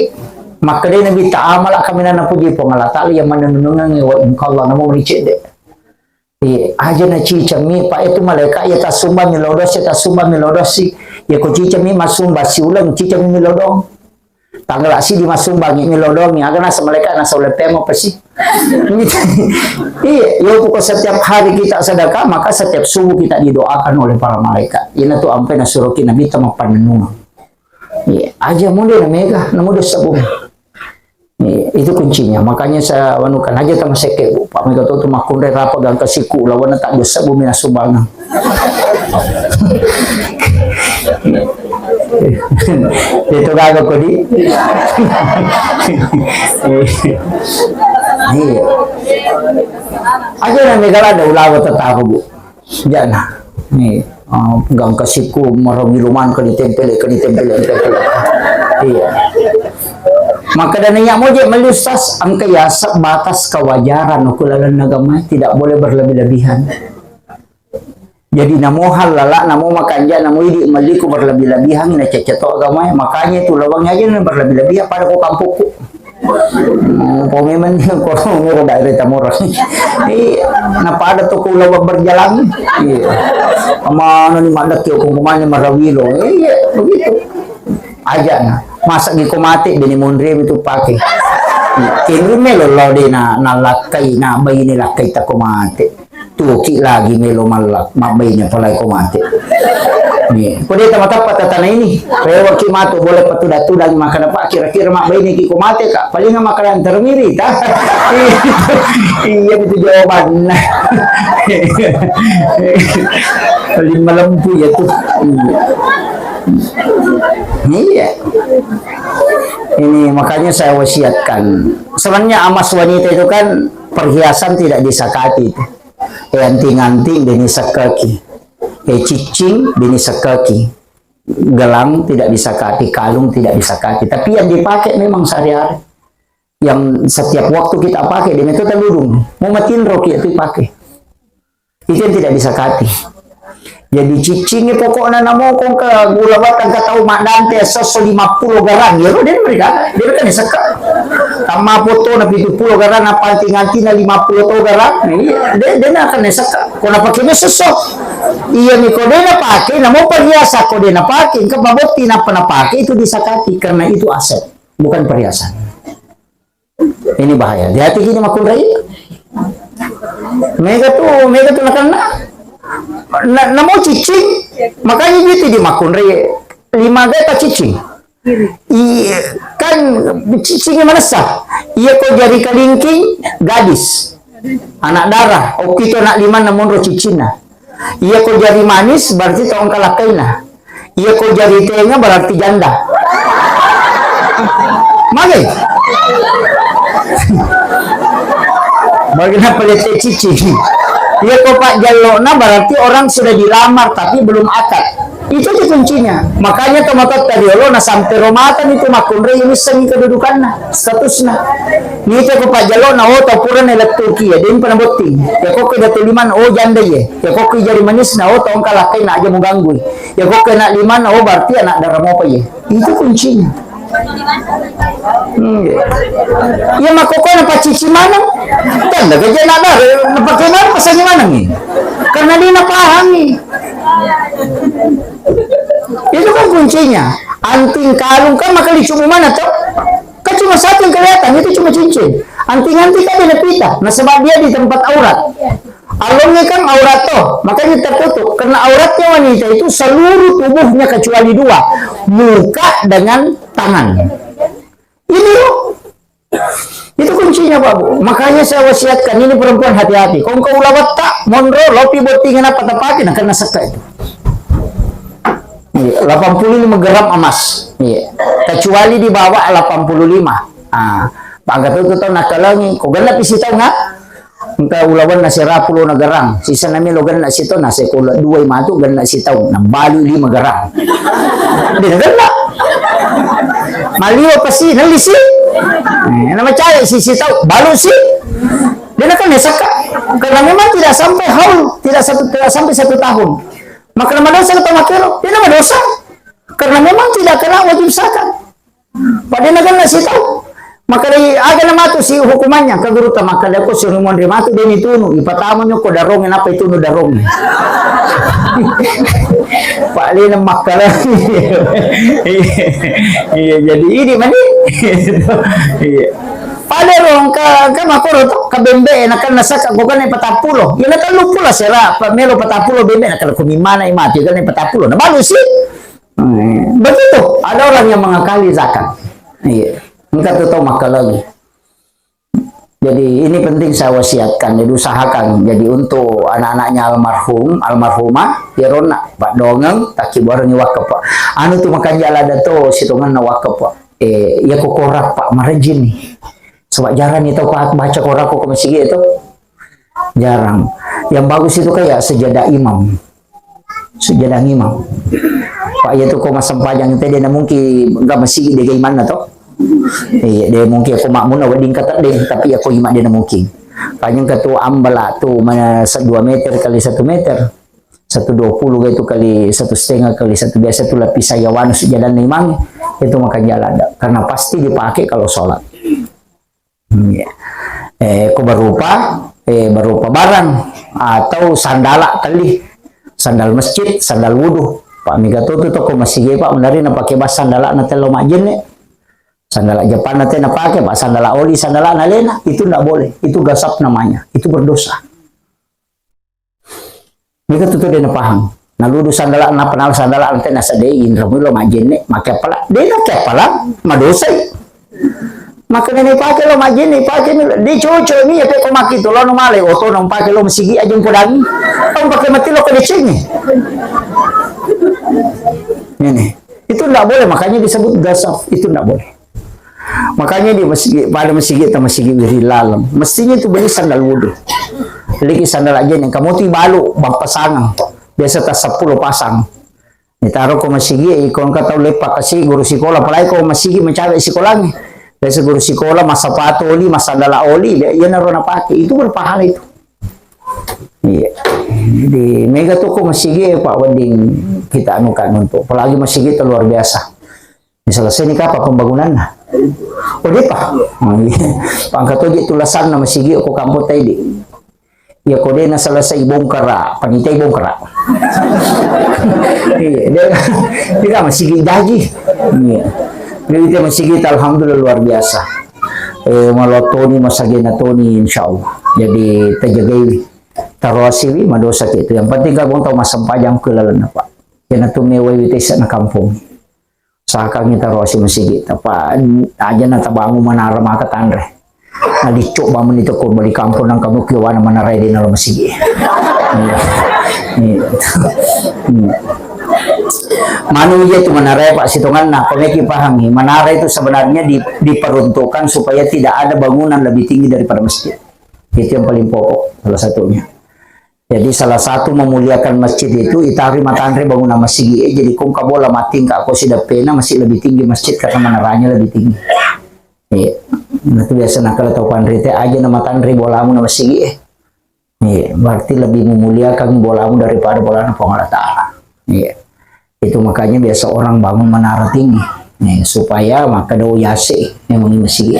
Makkedai Nabi Ta'ala, kami nana puji Puang Allah Ta'ala yang menenungan wa in qalla namu meni cedde. Iya, aja na cicak mi, Pak, itu malaikat ya tasumba mi lodosi, tasumba mi lodosi. Ya ko cicak mi masumba siulang, cicak mi lodong. Tanggal sidi masumbangi, milodongi, aga nasa malaikat nasa ulle pemo pesi. Iya, yo pokok setiap hari kita sedekah, maka setiap subuh kita didoakan oleh para malaikat. Ina tu ampe nasuroki Nabi ta mappanennung. Iya, aja mode na mega, na mode sabung. Iya, itu kuncinya. Makanya saya wanukan aja tama sekke, Bu. Pak mega tu, tu makkunre rapa gangka siku, lawan tak dosa bumi nasumbangan. Itu gaga kodi. Iya. Aja na mega ladde ulawa tetahu, Bu. Jana. Nih, oh, gangka siku marawi luman ke ditempel, ke ditempel, ditempel. Iya. Maka dana iya moje meli ustaz, engka ya sebatas kewajaran, ukulalan agama tidak boleh berlebih-lebihan. Jadi namo hallala, namo makanja, namo idi melliku berlebih-lebihan, na cecce to agamae. Makanya itu lawang aja na berlebih-lebihan pada ko kampokku. Hmm, ko memang ko ngero daerah Tamora. Iya, na pada to ko lawa berjalan. Iya. Amano ni madaki ko kumane marawilo. Iya, begitu. Aja na. Masa gi ko mate bene monre itu pakai. Kini melo lo de na, na lakkai, na bayi ni lakkai ta ko mate. Tuki lagi melo malla, mabbaine apalagi ko mate. Nih, ko de' tamatappa tatana ini, rewaki matu boleh patuda-tudang makana, Pak, kira-kira mabbaine ki ko mate, Kak? Paling makana termiri, ta? Iya, itu jawabannya. Paling malempu ya tuh. Iya. Iya. Ini makanya saya wasiatkan. Sebenarnya emas wanita itu kan perhiasan tidak disakati. Eh, anting-anting de' ni sekkaki. Eh, ciccing de' ni sekkaki. Gelang tidak disakati, kalung tidak disakati. Tapi yang dipakai memang sehari-hari. Yang setiap waktu kita pakai, de' metto taludung. Mau matinro ki itu pakai. Itu yang tidak disakati. Jadi ciccingi pokokna namo ko engka gula batang ka tau maddante esso-esso lima puluh garang. Ya, de' mereka, de' kan sekka. Kamma foto na pitu puluh garang, apa anting-antingna lima puluh to garang. Iya, de', de' na kan sekka. Ko na pakai esso-esso. Iya ni ko de' na pakai, namo perhiasan ko de' na pakai, engka pabotti napa na pakai itu disakati karena itu aset, bukan perhiasan. Ini bahaya. Hati-hati gini makkunrai. Mega tu, mega tu nakanna. Na, namo cicing, makanya gitu di makkunrai. Lima gata cicing. Iya, kan cicing manessa. Iya ko jari kalingking, gadis. Anak darah, okki to anak lima na monro cicinna. Iya ko jari manis, berarti to engka lakkaina. Iya ko jari tenga, berarti janda. Mage? Bagi napa lete cici? Iya ko pajjallona, berarti orang sudah dilamar tapi belum akad. Itu aja kuncinya. Makanya tomatoatta riolo na sampai romatan itu makkunrai missengi kedudukanna, statusna. Nita ko pajjallona, oh, tau purana lettuki ya, de' pa nabotting. Ya ko ke datu liman, oh, janda ye. Ya ko ke jari manisna, oh, tau engka lakkaina, aja muganggui. Ya ko ke anak liman, oh, berarti anak dara mopa ye. Itu kuncinya. Hmm, iya. Iya, makoko na pacici maneng. Tanda gaji anak dara, na pakai maneng, pasangi maneng ini. Karena dia na pahami. Itu kan kuncinya. Anting, kalung kan makali cuma mana tuh? Kan cuma satu yang kelihatan, itu cuma cincin. Anting-anting kan ada pita. Nah, sebab dia di tempat aurat. Alongnya kan aurat tuh, makanya tertutup. Karena auratnya wanita itu seluruh tubuhnya kecuali dua, muka dengan tangan. Ini loh. Itu kuncinya, Pak Bu. Makanya saya wasiatkan ini perempuan hati-hati. Kongko ulawatta, monro, lopi botting, kenapa terpakai, nah, kena sekka itu. Iya, delapan puluh lima gram emas. Iya. Kecuali di bawah delapan puluh lima. Ah, pangkat itu tuh nakalangi. Kok genep isi tahu nggak? Engka ulawenna sera pulo na garang, sisana melo genna sitaung, na sekolah dua matu genna sitaung, na balu lima garang. De' na genna. Maliwa pasi, nelli si. Eh, na macai si sitaung, balu si. De' na kan sakka. Karena memang tidak sampai haul, tidak satu, tidak sampai satu tahun. Maka nama dosa atau makero, de' na madosa. Karena memang tidak kena wajib zakat. Pada na genna sitaung. Makkedai, aga na matu si hukumannya, ka gurutta makkeda ko sirumondri matu de' ni tunu, ipatama nyokko darongnge, nappa itunu darongnge. Pak Lena makkeda. Iya, iya, jadi ini mani. Iya. Pada rong ka, ka makoro to, ka bembe, na kan nasaka ko kan patappulo. Ya na tellu pulo sera, pa melo patappulo bembe, na kan ko mimana mati kan patappulo. Na balu si. Hmm, begitu. Ada orang yang mengakali zakat. Iya. Engka tu tau makkalagi. Jadi, ini penting saya wasiatkan. Jadi, usahakan. Jadi, untuk anak-anaknya almarhum, almarhumah, ya ronna, Pak Dongeng, taki bareng wakaf, Pak. Anu tu makanja lada to, sitonganna wakaf, Pak. Eh, ya kokorak, Pak, marajin nih. Sebab jarang nih tau, Pak, baca korak ko masigi itu. Jarang. Yang bagus itu kayak sejadah imam. Sejadah imam. Pak, iya tu ko massempajang te de' na mungkin ga masigi de' ga imanna to. Iya, de' mungkin ko makmuna wedding kata de', tapi ya ko imam de' na mungkin. Kanyang ke tu ambala tu mana se-, dua meter kali satu meter. Satu dua puluh itu kali satu setengah kali satu, biasa tu lapis saya wanu sejadah imam itu makan jalan. Karena pasti dipakai kalau sholat. Iya. Eh, ko berupa, eh, berupa barang atau sandala telli, sandal masjid, sandal wudu. Pak, mega tu tu toko masigi, Pak, menari na pakai bas sandala na tello majenne. Sandala Jepang na tena pakai, Pak, sandala oli, sandala nalena, itu ndak boleh. Itu gasap namanya, itu berdosa. Mega tu de' napahang. Naludu sandala, napa nala sandala, ante nasadei, inremu lo majjenne, make appala. De' nake appala, madosai. Maka nene pake lo majjenne, pake mi, de' cocok mi, ya, pe ko maki tu, lo no male, oto no pake lo masigi aja podangi. Om pake mati lo ke decengi. Ini. Itu ndak boleh, makanya disebut gosok. Itu ndak boleh. Makanya di masigi, pada masigi, ta masigi wiri laleng. Mestinya itu beli sandal wudhu. Liki sandal aja nih, kamu tuh balu, bappasangan. Biasa tas sepuluh pasang. Ditaro ko masigi, iko engka tau leppa kasi guru sikola, apalagi ko masigi mencawe sikolangi. Biasa guru sikola, massapatu oli, massandala oli, iya naro napake. Itu berpahala itu. Iya. Di mega tu ko masigi, Pak, wedding kita anu kan untuk. Apalagi masigi itu luar biasa. Selesai ni kapa pembangunanna? Oh, de' pa? Oh, iya. Pangkat oje tulasanna masigi ko kampung tadi. Ya, ko de' na selesai bongkara, panitia bongkara. Iya, de', de' kan masigi jaji. Iya. Jadi, itu masigi, alhamdulillah, luar biasa. Eh, malotoni, masagena toni, insya Allah. Jadi, tajagai. Taroasiwi, madosa ki itu. Yang penting, kamu tahu masempajang ke lalan apa. Yana tu mewai witesa na kampung. Sakangngi taroasi masigi, tapa aja na tabangun manara maka tanre. Na licok bangun itu ko bali kampung nang kamu kiwana manara di nalo masigi. Iya. Iya. Hmm. Manu iya tu manara, Pak, sitonganna, ko meki pahangi, manara itu sebenarnya di-, diperuntukkan supaya tidak ada bangunan lebih tinggi daripada masjid. Itu yang paling pokok, salah satunya. Jadi, salah satu memuliakan masjid itu, itari matanre bangunan masigi, eh, jadi kong kabola matingka ko sidappena masih lebih tinggi masjid karena menaranya lebih tinggi. Iya. Nah, itu biasa nakala tau panrite aja na matanre bolamu na masigi, eh. Iya, berarti lebih memuliakan bolamu daripada bolana Puang Allah Ta'ala. Iya. Itu makanya biasa orang bangun menara tinggi. Nih, supaya maka do yase memang masigi.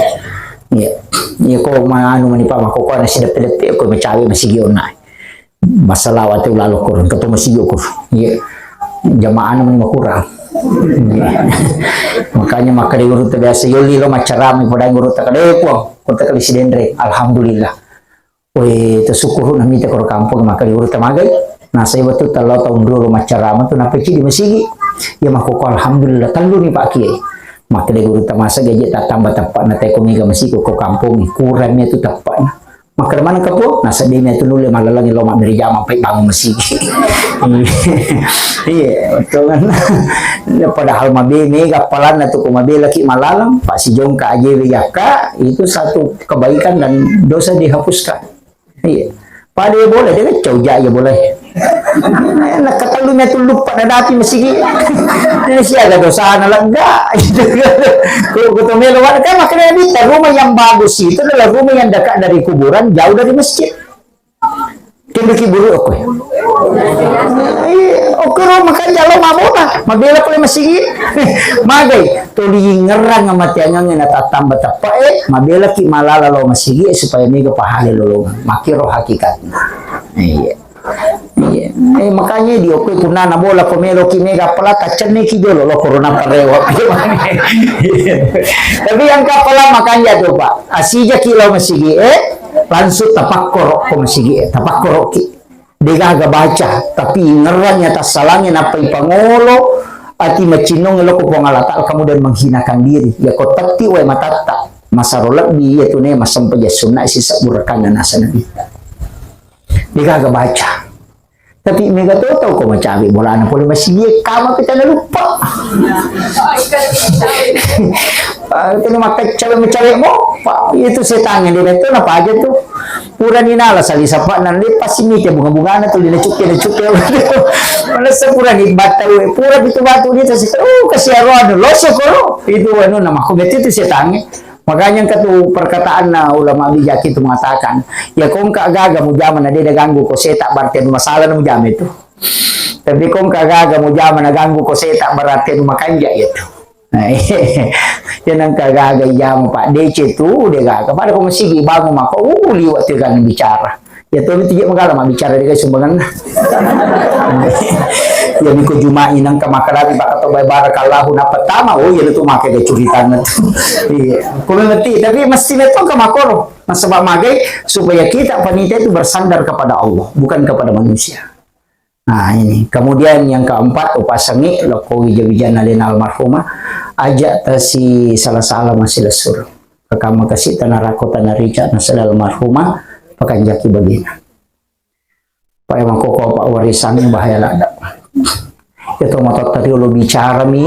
Iya. Iya, ko manu mani Pak, mako ko na sidappe-dappe ko macawe masigi onna. Masalah waktu lalu kurang ketemu sih ukur. Iya. Jamaah namanya kurang. Iya. Makanya maka di guru terbiasa yoli lo macarami pada guru tak ada puang. Kota kali sidendre. Alhamdulillah. Weh, tersyukur namita koro kampung maka di guru tamagai. Nah, saya betul kalau tahun dulu macarama tuh napa di masigi. Ya mako alhamdulillah telu nih Pak Kiai. Maka di guru tamasa gaji tak tambah tepat na teko mega masigi ko kampung kurangnya tuh tepat. Makkeda maneng kapo, naseddimi atu nulle mallalengngi lo mabbere jama pai bangun masigi. Iya, betul kan? Ya, padahal mabe mega appalanna tu ko mabelaki malaleng, Pak sijongka ajewe yakka, itu satu kebaikan dan dosa dihapuskan. Iya. Pada ya boleh, dia kan cau ja ya boleh. Nakatellumi atu luppa nadapi masigi. Ini siaga dosana lega. Ko, ko to melo wale, kan makanya minta rumah yang bagus itu adalah rumah yang dekat dari kuburan, jauh dari masjid. Kembali kiburu oke. Iya, oke, rumah kan jalo mabona, mabela pole masigi. Magai, tuli ngerang matiangange na tatamba teppa, eh, mabela ki malala lo masigi supaya mega pahale lolongan. Makiro hakikatna. Iya. Iya. Eh, makanya di oke punna na bola ko melo ki mega pala tacenne ki jolo lo corona parewa. Tapi yang kapala makanya tuh, Pak. Asija ki lo masigi, eh, langsung tapakkoro ko masigi, eh, tapakkoro ki. Degaga baca, tapi ngerrang ya tassalangi nappa ipangolo ati macinnong lo ko Puang Allah Ta'ala kemudian menghinakan diri. Ya ko tetti wae matatta, masaro lebbi ya tune masempa ja sunna sisa burakanna nasa nabitta. Degaga baca. Tapi mega to tau ko macawe bolana pole masigi, kama kita na lupa. Ah, itu maka cawe macawe mo, Pak, itu setan yang dia itu apa aja tuh. Pura ni nala sali sapa nan dia pasti mite bunga-bungana tuh dia cukke dia cukke. Mana sepura ni batu, pura itu batu ni terus oh kasih aroan lo syukur itu anu nama aku itu setan. Makanya engka tu perkataan na ulama bijak itu mengatakan, ya ko engka gaga mujama na de' ganggu ko setak berarti anu masalah na mujama itu. Tapi ko engka gaga mujama na ganggu ko setak berarti anu makanja itu. Nah, iya. Ya nengka gaga ijama Pak dece tu de' gaga. Pada ko masigi bangun mako, uh, liwat tu kan bicara. Ya, to, itu je magala mabbicara de' gaga sumbanganna. Ya, miko Juma'i nengka makkadami baka to barakallahu na pertama, oh, iya, itu make de' curitanna tu. Iya. Ko memang ti, tapi mesti betul ke makoro. Nasaba magai supaya kita panitia itu bersandar kepada Allah, bukan kepada manusia. Nah, ini. Kemudian yang keempat, upasengi lokko wija-wijanna alena almarhumah, aja tasi sala-sala masilessureng. Kakama kasi tanarako tanarica nasala almarhumah, pakanjaki bagina. Pak, emang koko apa warisannya bahaya lada. Itu motor tadi lo bicara mi,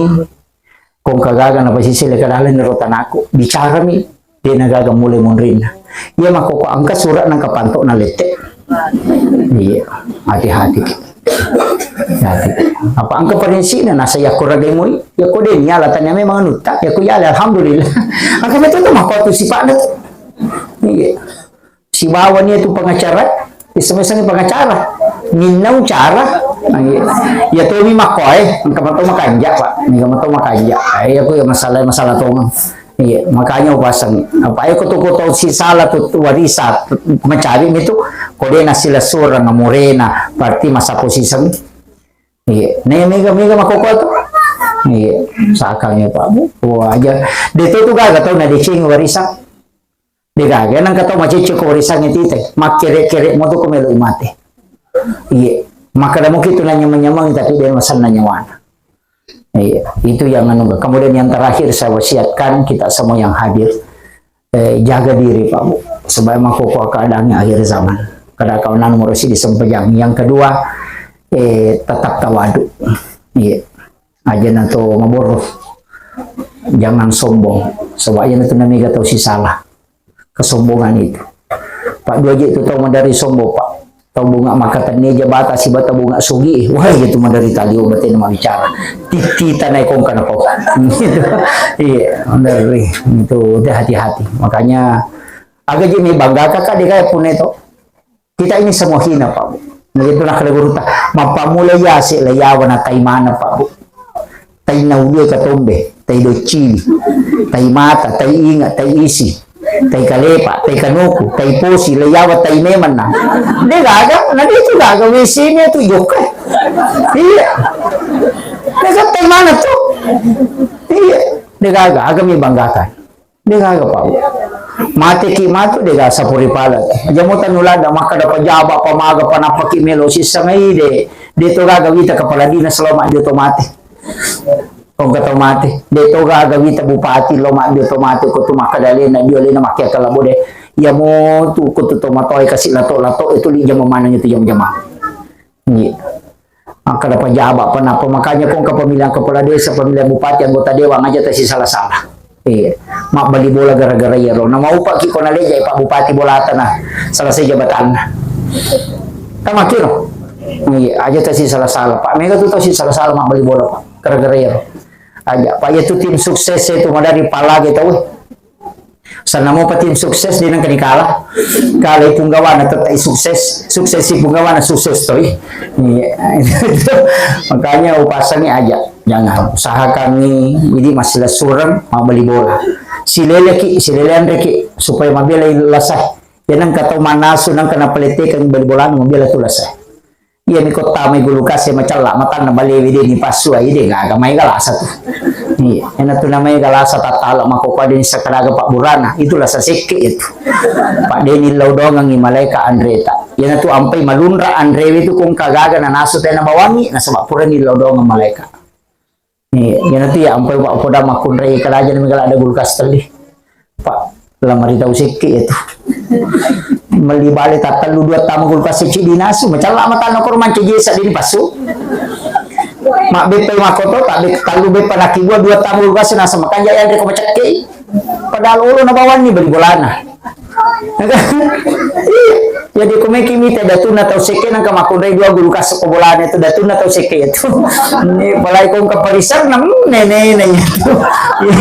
kong kagaga na pasisi le kadalen ro tanaku. Bicara mi, de na gaga mulai munrinna. Iya makkoko engka surat nang kapantok na lette. Iya, hati-hati. Hati. Apa engka prinsipna nasa yakko ragai mui, yakko de nyala tanya memang nutta, yakko yale alhamdulillah. Engka betul tu makko tu sifatna tu. Iya. Sibawa ni tu pengacara, iseng-iseng pengacara. Minnau cara. Nah, iya. Ya tomi makko e, engka mato makanja, Pak. Engka mato makanja. Eh, aku ya masalah, masalah tongeng. Iya, makanya upaseng. Apa, eh, koto-koto si salah tu, tu warisa, mencari itu, kode nasi lesurang, murena, berarti masa posiseng. Iya, ne mega, mega makoko tu. Iya, sakangnya Pak Bu. Wah, aja. De tu tu gaga tau na deceng warisa. De gaga, nang katau macecce ko warisangnge tite. Makkere-kere mo tu ko melo mate. Iya, makkada mo kitu na nyamang-nyamang, tapi de masanna nyawana. Iya, itu yang anu. Kemudian yang terakhir saya wasiatkan kita semua yang hadir, eh, jaga diri, Pak Bu. Sebab emang koko keadaannya akhir zaman. Kada kau nanu morosi disempajang. Yang kedua, eh, tetap tawadu. Iya. Aja na to maborro. Jangan sombong. Sebab aja na to namega tau sisala. Kesombongan itu. Pak, dua je tu tau madari sombong, Pak. Tau bunga makatenni jabata siba tau bunga sugi. Wah, itu madari tali obatnya mau bicara. Titi tanai kong kana kau. Iya, madari. Itu udah hati-hati. Makanya, aga je mi bangga kakak di kaya pune to. Kita ini semua hina, Pak. Begitu nak kena guru ta. Mappamula yase layawa na tai mana, Pak Bu. Tai naudue katombe, tai docili, tai mata, tai inga, tai isi, tai kalepa, tai kanuku, tai posi, layawa tai memanna. De gaga, na de tu gaga W C-nya tu jokka. Iya. Gaga tai mana tu? Iya. De gaga, aga mi banggakan. De gaga, Pak. Mate ki matu de gaga sapuri pala. Aja mo tanu lada makkada pajaba pamaga panappa ki melo sissengai de. De to gaga wita kepala dinas lo maddio to mate. Kong ka to mate. De to gaga wita bupati lo maddio to mate ko tu makkada lena dio lena makke kala bode. Iya mo tu ko tu to matoe kasi lato-lato itu li jama maneng itu jama-jama. Iya. Makkada pajaba panappa, makanya kong ka pemilihan kepala desa, pemilihan bupati, anggota dewan aja tasi salah-salah. Iya. Mabbali bola gara-gara iyaro. Na maupa ki ko naleja Pak Bupati bolata na selesai jabatanna. Kan makkiro. Iya, aja tasi salah-salah. Pak mega tu tasi salah-salah mabbali bola, Pak. Gara-gara iyaro. Aja, Pak, iya tu tim sukses itu madari palagi tau. Sanna mopa tim sukses de nengka nikala. Kala ipunggawana tettai sukses, sukses ipunggawana sukses toi. Iya. Makanya upasangi aja. Jangan usahakangi idi masila sureng mabbali bola. Sileleki, silele anreki supaya mabela lasai. Ya nengka tau manasu nengka napalettekeng bali bola mabela tu lasai. Iya mi ko tamai gulukas e macella matanna balewe de ni passuai de gaga mai galasa tu. Iya, ena tu namai galasa tattala makkokkoe de ni sakadaga pabburana, itu lasa sekke itu. Pak de ni lao dongengi malaika anreta. Iyana tu ampai malunra anrewe tu kong ka gaga nanasu tena bawangi nasaba pura ni lao dongeng malaika. Iya, iyana tu ya ampai Pak poda makkunrai kalaja nami kala ada gulukas telli. Pak, lamari tau sekke ya tu. Melli bale tattellu dua tama gulukas secci dinasu, macalla matanna koro mancaji esa dini passu. Mabbeppai makkoto, tak be-, tallu beppa nakibua dua tama gulukas nasa makanja yanre ko macekkei. Padahal olo na bawanni bali bolana. Iya. Jadi ko meki mita datunna tau sekke nangka makkunrai dua gulukas ko bolana itu datunna tau sekke itu. Ini balai kong ke parisar nam nene nene itu. Iya.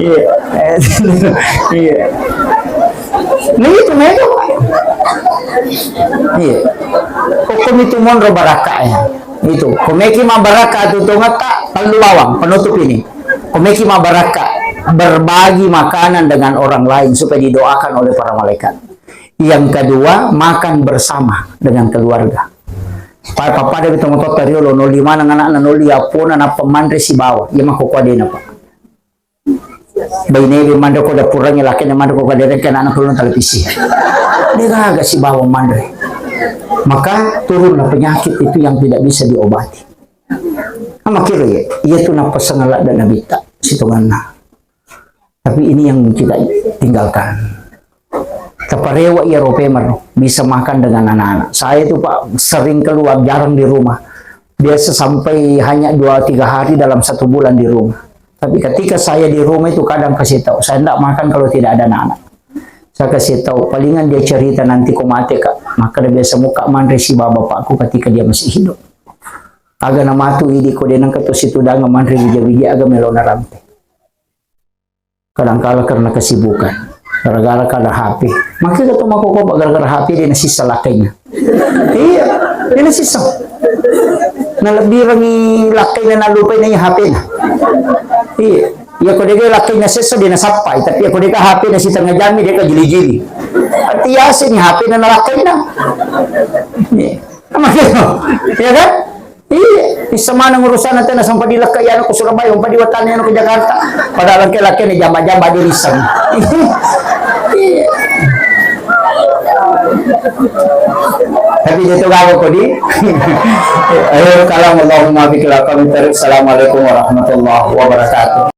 Iya. Iya. Nah itu mega. Iya. Kokko mitu monro barakka ya. Itu. Ko meki mabarakka tu tongetta perlu bawang penutup ini. Komeki mabarakka, berbagi makanan dengan orang lain supaya didoakan oleh para malaikat. Yang kedua, makan bersama dengan keluarga. Pa-, pappada beto mototta riolo, nolli maneng anakna, nolli appona, nappa manre sibawa. Iya makkokkoe dena, Pak. Bainebe manre ko dapurang, lakena manre ko kadereng, anakna ko televisi. De gaga sibawa manre. Maka turunlah penyakit itu yang tidak bisa diobati. Ama kiro ya, iya tu napasang ladda Nabitta sitonganna. Tapi ini yang kita tinggalkan. Taparewa iya rope maro, bisa makan dengan anak-anak. Saya itu, Pak, sering keluar, jarang di rumah. Biasa sampai hanya dua tiga hari dalam satu bulan di rumah. Tapi ketika saya di rumah itu kadang kasih tahu, "Saya ndak makan kalau tidak ada anak-anak." Saya kasih tahu, palingan dia cerita, "Nanti ko mate, Kak." Maka dia biasa muka manre sibawa bapakku ketika dia masih hidup. Aga namatu idi ko denang keto situdang manre wija-wija aga melona rampe. Kadangkala karena kesibukan, gara-gara kada H P. Maka keto mako ko gara-gara H P dia nasisa lakainya. Iya, dia nasisa. Nalebbirengi lakkaina nalupai na iya H P-na. Iya. Iya, ko dega lakkaina sessa dia nasappai, tapi ko dega H P-na sitengah jami dia ka jili-jili. Arti yasini H P-na nalakkaina. Iya. Sama gitu. Iya kan? Iya, bisa mana urusan nanti na sampai dilakkai anu ke Surabaya, sampai diwatani anu ke Jakarta. Padahal laki-laki ini jamba-jamba di Risang. Iya. Tapi dia tu gawe ko di. Ayo, kalam Allahumma bikila kami tarik. Assalamualaikum warahmatullahi wabarakatuh.